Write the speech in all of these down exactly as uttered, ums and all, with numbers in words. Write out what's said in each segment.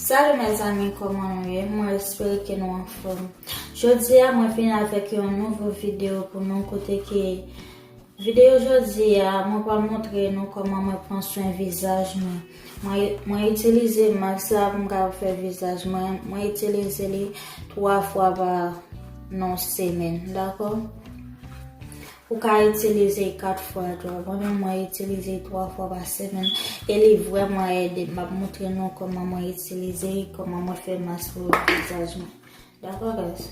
Salut mezanmi, kòman nou ye? Mwen espere ke nou anfòm. Jodi a, mwen vin avèk yon nouvo videyo pou nou, kote ke videyo jodi a, mwen pral montre nou kòman mwen pran swen vizaj mwen. Mwen, mwen itilize mask la pou m kapab fè vizaj mwen. Mwen itilize li twa fwa pa nan semèn, dakò? Ou ka itilize kat fwa tou. Mwen menm, mwen itilize twa fwa pa semèn. E li vrèman ede m. M ap montre nou kòman mwen itilize, kòman mwen fè mask pou vizaj mwen. Dakò, guys?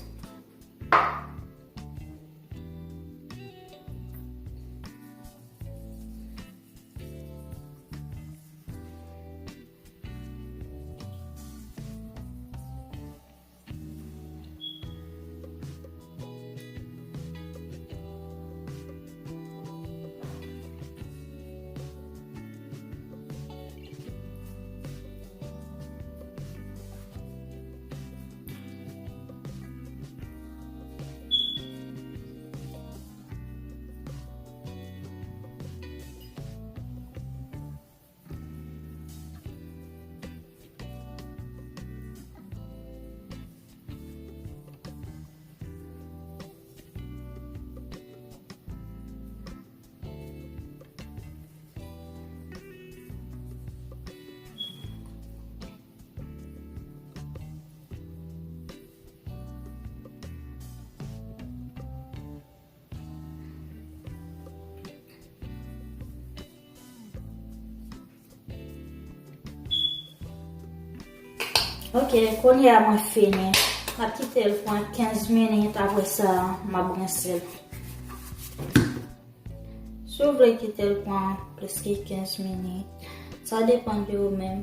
Ok, kounye a mwen fini. M ap kite l pran kenz minit, apre sa, m ap rense l. Si w vle kite l pran plis ke kenz minit, sa depann de ou menm.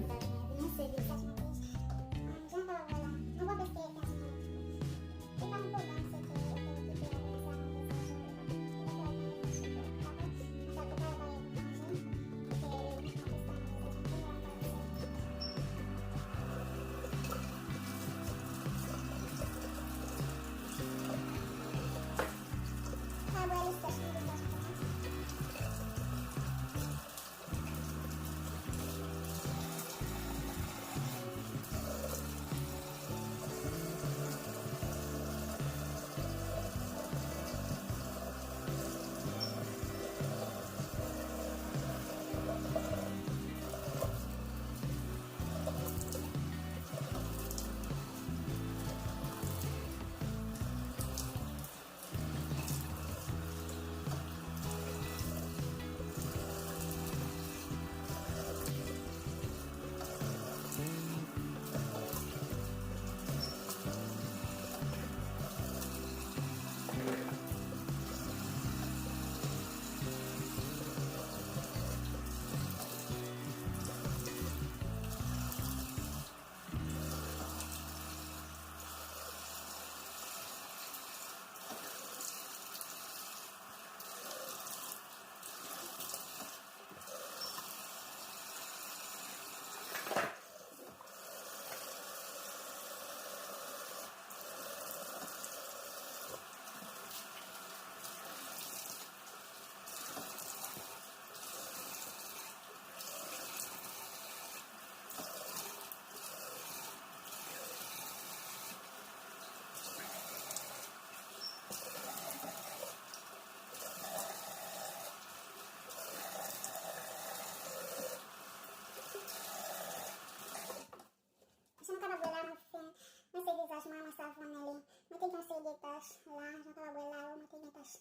Jan nou kapab wè la, mwen fin rense vizaj mwen, mwen savone li. Mwen te gen yon seri de tach la, jan nou kapab wè la yo, mwen te gen tach.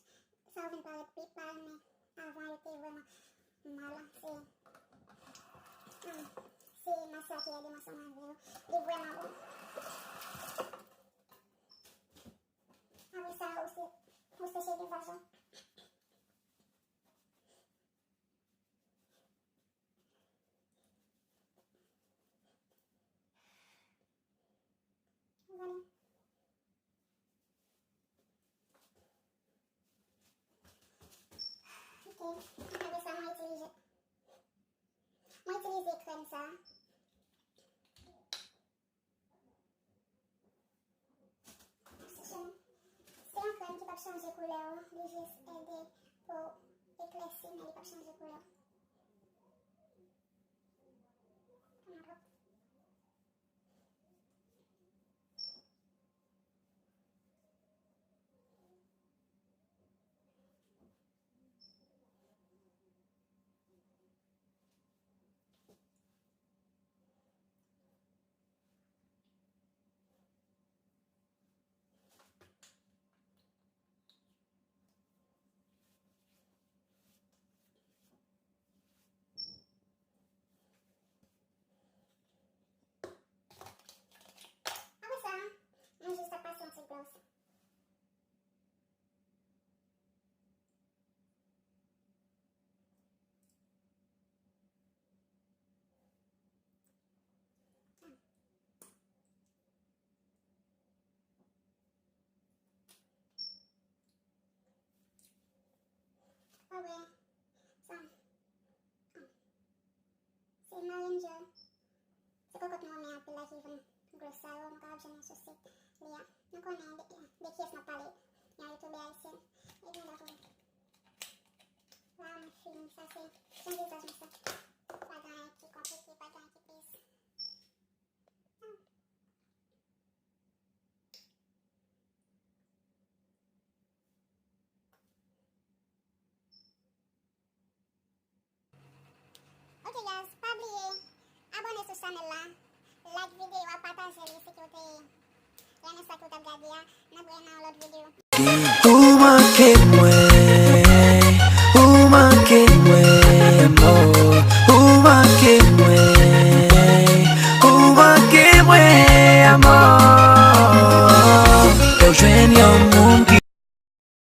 Sa yo vin parèt pi pal, men avan yo te vrèman mal. Se, hmm, se mask la ki ede mwen savone yo. Li vrèman bon. Apre sa, ou se, ou seche vizaj la. Vwala. Ok. Apre sa, mwen itilize, mwen itilize krèm sa. Se yon krèm ki p ap chanje koulè w, li jis ede pou eklèsi, men li p ap chanje koulè w. Apre sa, se Marie Angel. Se kokot nou renmen anpil la ki vann gloss sa yo, nou kapab jwenn yo sou sit li a. Nou konnen de, de kiyès m ap pale, yon youtubè ayisyen. Ebyen, dakò. La, mwen fini. Sa se, se yon vizaj, mesye. Pa gen anyen ki konplike, pa gen anyen ki plis. Ok guys, pa bliye abòne sou chanèl la, like videyo a, pataje li si ke w te renmen sa ke w t ap gade a. N ap wè nan yon lòt videyo. Ou manke mwen,